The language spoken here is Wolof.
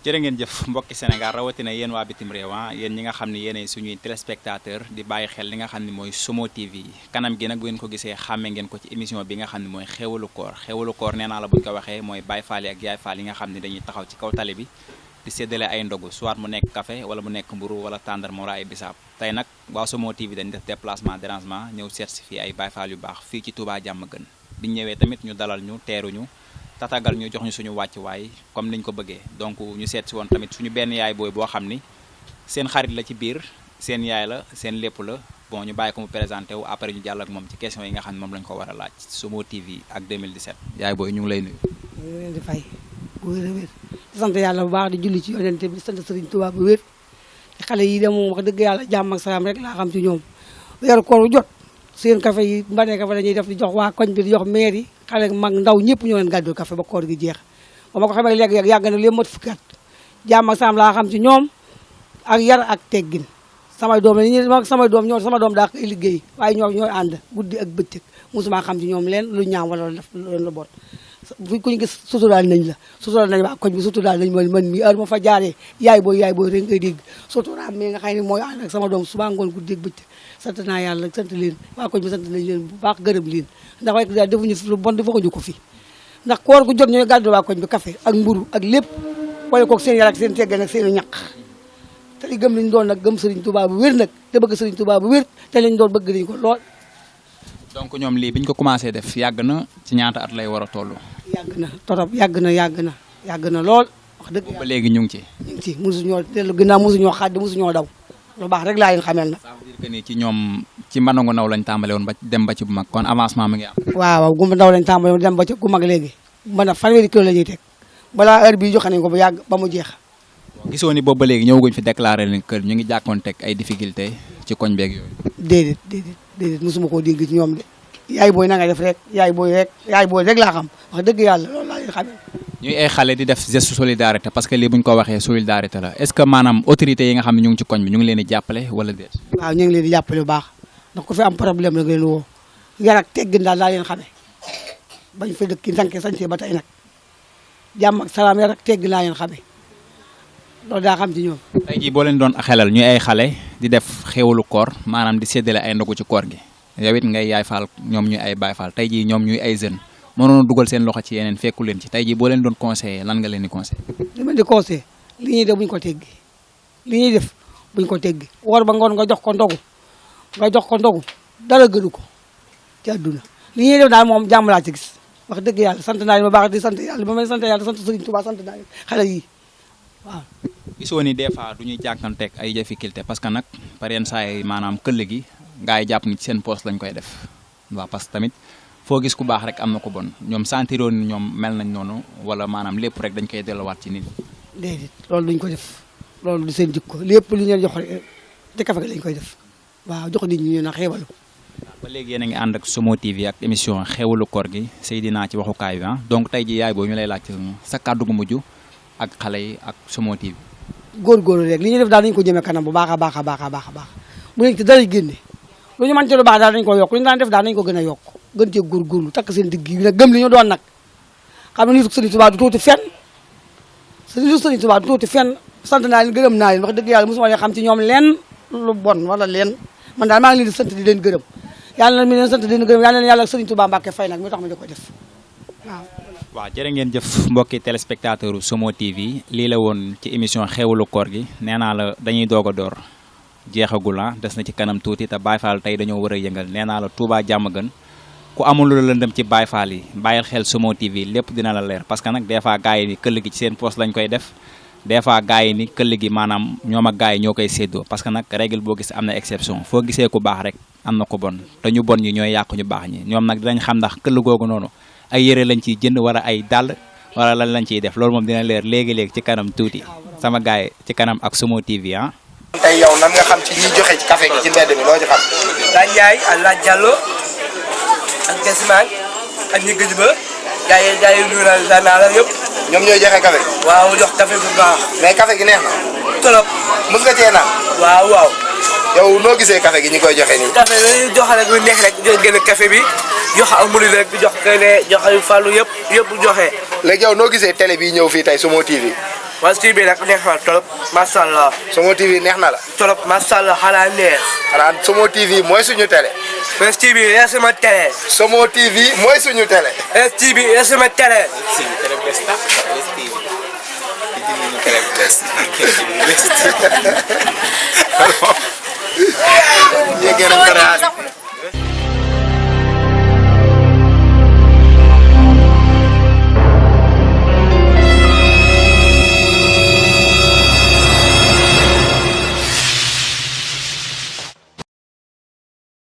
jërë ngeen jëf mbokki Sénégal rawatina yéen waa bitim réew yéen ñi nga xam ne yéenay suñuy téléspectateur di bàyyi xel li nga xam ne mooy Somo TV kanam gi nag bu ngeen ko gisee xàmme ngeen ko ci émission bi nga xam ne mooy xéwalu koor nee naa la buñ ko waxee mooy Baye Fall ak Yaay Fall yi nga xam ne dañuy taxaw ci kaw tali bi di séddale ay ndogu soit mu nekk café wala mu nekk mburu wala tàndarma wala ay bisaab tey nag waa Somo TV dañ def déplacement dérangement ñëw certifié ay Baye Fall yu baax fii ci Touba Diamaguène biñ ñëwee tamit ñu dalal ñu teeruñu tatagal ñu jox ñu suñu wàccuwaay comme niñ ko bëggee donc ñu seet si woon tamit suñu benn yaay booy boo xam ni seen xarit la ci biir seen yaay la seen lépp la bon ñu bàyyi ko mu présenté wu après ñu jàll ak moom ci question yi nga xam ne moom lañ ko war a laaj Somo TV ak 2017 yaay booy ñu ngi lay nuyu. ñu ngi leen di fay bu wér a wér di sant yàlla bu baax di julli ci yonente bi di sant Serigne Touba bu wér te xale yi de moom wax dëgg yàlla jàmm ak salaam rek laa xam ci ñoom weeru koor bu jot seen café yi mbanee café la ñuy def di jox waa koñ bi di jox maire yi xale mag ndaw ñëpp ñoo leen gàddul café ba koor gi jeex ba ma ko xamee léegi yàgg na léegi mot fukki at jàmm ak salaam laa xam ci ñoom ak yar ak teggin samay doom la ñi samay doom ñoo sama doom daa koy liggéey waaye ñooy ànd guddi ak bëccëg mosuma xam ci ñoom leen lu ñaaw wala def leen lu bon fu ku ñu gis suturaal nañ la suturaal nañ waa koñ bi suturaal nañ man mi heure ma fa jaaree yaay booy rek ngay dégg suturaal mais nga xam ne mooy ànd ak sama doom suba ngoon guddi ak bëccëg sant naa yàlla sant leen waa koñ bi sant nañ leen bu baax gërëm leen ndax waaye daal defuñu fi lu bon defaguñu ko fi ndax koor gu jot ñooy gàddu waa koñ bi café ak mburu ak lépp boole koog seen yar ak seen teggal ak seen ñaq te li gëm liñ doon nag gëm Serigne Touba bu wér nag te bëgg Serigne Touba bu wér te liñ doon bëgg nañ ko lool. donc ñoom lii biñ ko commencé def yàgg na ci ñaata at lay war a toll. yàgg na torop yàgg na lool wax dëgg ba léegi ñu ngi ci. ñu ngi ci mosuñoo dellu ginnaaw mosuñoo xàdd mosuñoo daw lu baax rek laa leen xamel na. ça veut dire que ni ci ñoom ci mbanangu ndaw lañ tàmbale woon ba dem ba ci bu mag kon avancement mi ngi am. waaw gu ndaw lañ tàmbale woon dem ba ci gu mag léegi mën a fanweeri kilo la ñuy teg balaa heure bii joxe nañ ko bu yàgg ba mu jeex. gisoo ni boobu ba léegi ñëwaguñ fi déclaré leen kër ñu ngi jàkkoonteeg ay difficulté ci koñ beeg yooyu. déedéet mosuma koo dégg ci ñoom de yaay booy na nga def rek yaay booy rek laa xam wax dëgg yàlla loolu laa leen xamee. ñuy ay xale di def geste solidarité parce que lii bu ñu ko waxee solidarité la est-ce que maanaam autorité yi nga xam ne ñu ngi ci koñ bi ñu ngi leen di jàppale wala déet. waaw ñu ngi leen di jàppale bu baax ndax ku fi am problème la nga leen woo yar ak teggin daal laa leen xamee bañ fa dëkk sañse ba tey nag jàmm ak salaam yar ak teggin laa leen xamee loolu daa xam ci ñoom. tey jii boo leen doon xelal ñuy ay xale di def xéwalu koor maanaam di séddale ay ndogu ci koor gi yow it ngay yaay faal ñoom ñuy ay baay faal tey jii ñoom ñuy ay jeunes mënoon dugal seen loxo ci yeneen fekku leen ci tey jii boo leen doon conseillé lan nga leen di conseillé. li ma di conseillé li ñuy def buñ ko teggi woor ba ngoon nga jox ko ndogu dara gënu ko ci àdduna li ñuy def daal moom jàmm laa ci gis wax dëgg yàlla sant naa leen ba baax di sant yàlla ba may sant yàlla sant Serigne Touba sant naa leen xale yi waaw. gisoo ni des fois du ñuy jànkanteeg ay difficulté parce que nag par yenn saa yi maanaam këll gi gaa yi jàpp ni ci seen poste lañ koy def waaw parce que tamit foo gis ku baax rek am na ko bon ñoom sentiroon ni ñoom mel nañ noonu wala maanaam lépp rek dañ koy delluwaat ci nit ñi. déedéet loolu duñ ko def loolu du seen jikko lépp lu ñu leen jox rek ci kafe lañ koy def waaw jox nit ñi ñu na xeebalu. ba léegi yéen a ngi ànd ak Somo TV ak émission xewalu koor gi Seydina ci waxukaay bi donc tey ji yaay boobu ñu lay laaj sa kàddu gu mujj ak xale yi ak Somo TV. góorgóorlu rek li ñuy def daal dañu ko jëmee kanam bu baax a baax bu nekk ci dara génne lu ñu mën ci lu baax daal dañu ko yokk lu ñu daan def daal dañu ko gën a yokk gën cee góorgóorlu takk seen digg yi nag gëm li ñu doon nag xam ne nitu Serigne Touba du tuuti fenn sant naa leen gërëm naa leen wax dëgg yàlla mosuma leen xam ci ñoom leen lu bon wala leen man daal maa ngi leen di sant di leen gërëm yàlla na mi leen sant di leen gërëm yàlla na yàlla ak Serigne Touba Mbacke fay nag mi tax ma di ko def waaw jërë ngeen jëf mbokki téléspectateur u Somo TV lii la woon ci émission xewalu koor gi nee naa la dañuy doog a door jeexagul des na ci kanam tuuti te Baye Fall tey dañoo war a yëngal nee naa la Touba Diamaguène ku amul lu la lëndëm ci Baye Fall yi bàyyil xel Somo TV lépp dina la leer parce que nag des fois gars yi ni këll gi ci seen poste lañ koy def des fois gars yi ni këll gi maanaam ñoom ak gars yi ñoo koy séddoo parce que nag règle boo gis am na exception foo gisee ku baax rek am na ko bon te ñu bon ñi ñooy yàqu ñu baax ñi ñoom nag dinañ xam ndax këll googu noonu ay yére lañ ciy jënd wala ay dàll wala lan lañ ciy def loolu moom dina leer léegi-léegi ci kanam tuuti sama gars yi ci kanam ak Somo TV tey yow lan nga xam ci ñuy joxe ci café gi ci mbedd mi loo ci xam. daa Ndiaye Allah Diallo ak Gasimane ak ñi gëj ba gars yi nuyu naa la yëpp. ñoom ñooy joxe café gi. waaw jox café bu baax. mais café gi neex na. trop. mës nga cee naan. waaw. yow noo gisee café gi ñi koy joxe nii. café bi joxe rek lu neex rek di génn café bi jox ak murid rek di jox kële jox ay fàllu yëpp joxe. léegi yow noo gisee télé bi ñëw fii tey Somo TV. Wes TV nag neex na trop macha allah. Somo TV neex na la. trop macha allah xanaa neex. xanaa Somo TV mooy suñu télé. Wes TV yaa sama télé. Somo TV mooy suñu télé. Wes TV yaa sama télé.